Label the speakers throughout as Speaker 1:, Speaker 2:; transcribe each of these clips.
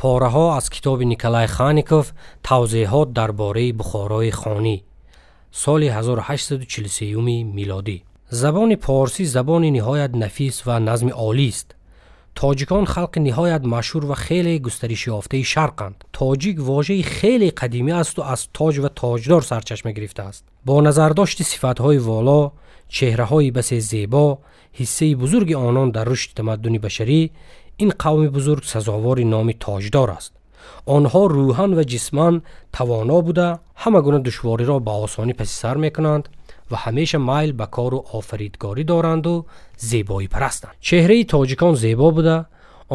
Speaker 1: Пораҳо аз китоби Николай Хаников «Тавзеҳот дар бораи Бухорои хонӣ», соли 1843 милодӣ. Забони порсӣ забони ниҳоят нафис ва назми олист. Тоҷикон халқи ниҳоят машҳур ва хеле густаришёфтаи шарқанд. Тоҷик вожаи хеле қадимӣ асту аз тоҷ ва тоҷдор сарчашма гирифтааст. Бо назардошти сифатҳои воло, чеҳраҳои басе зебо, ҳиссаи бузурги онон дар рушди тамаддуни башарӣ, ин қавми бузург сазовори номи тоҷдор аст. Онҳо рӯҳан ва ҷисман тавоно буда, ҳама гуна душвориро ба осонӣ паси сар мекунанд ва ҳамеша майл ба кору офаридгорӣ доранду зебоипарастанд. Чеҳраи тоҷикон зебо буда,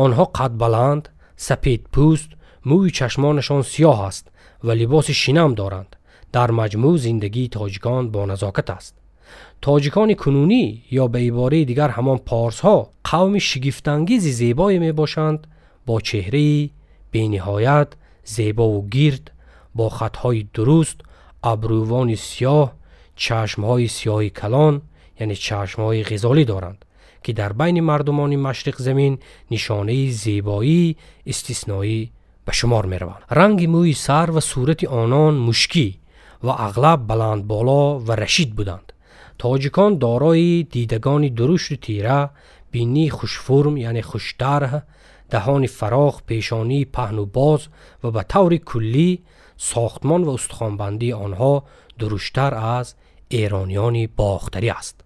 Speaker 1: онҳо қадбаланд, сапедпӯст, мӯи чашмонашон сиёҳ аст ва либоси шинам доранд. Дар маҷмӯъ зиндагии тоҷикон боназокат аст. Тоҷикони кунунӣ ё ба ибораи дигар ҳамон порсҳо қавми шигифтангези зебое мебошанд, бо чеҳраи бениҳоят зебову гирд, бо хатҳои дуруст, абрӯвони сиёҳ, чашмҳои сиёҳи калон, яъне чашмҳои ғизолӣ доранд, ки дар байни мардумони машриқзамин нишонаи зебоии истисноӣ ба шумор мераванд. Ранги мӯи сар ва сурати онон мушкӣ ва ағлаб баландболо ва рашид буданд. Тоҷикон дорои дидагони дурушту тира, бинии хушфурм, яъне хуштарҳ, даҳони фарох, пешонии паҳну боз ва ба таври куллӣ сохтмон ва устухонбандии онҳо дуруштар аз эрониёни бохтарӣ аст.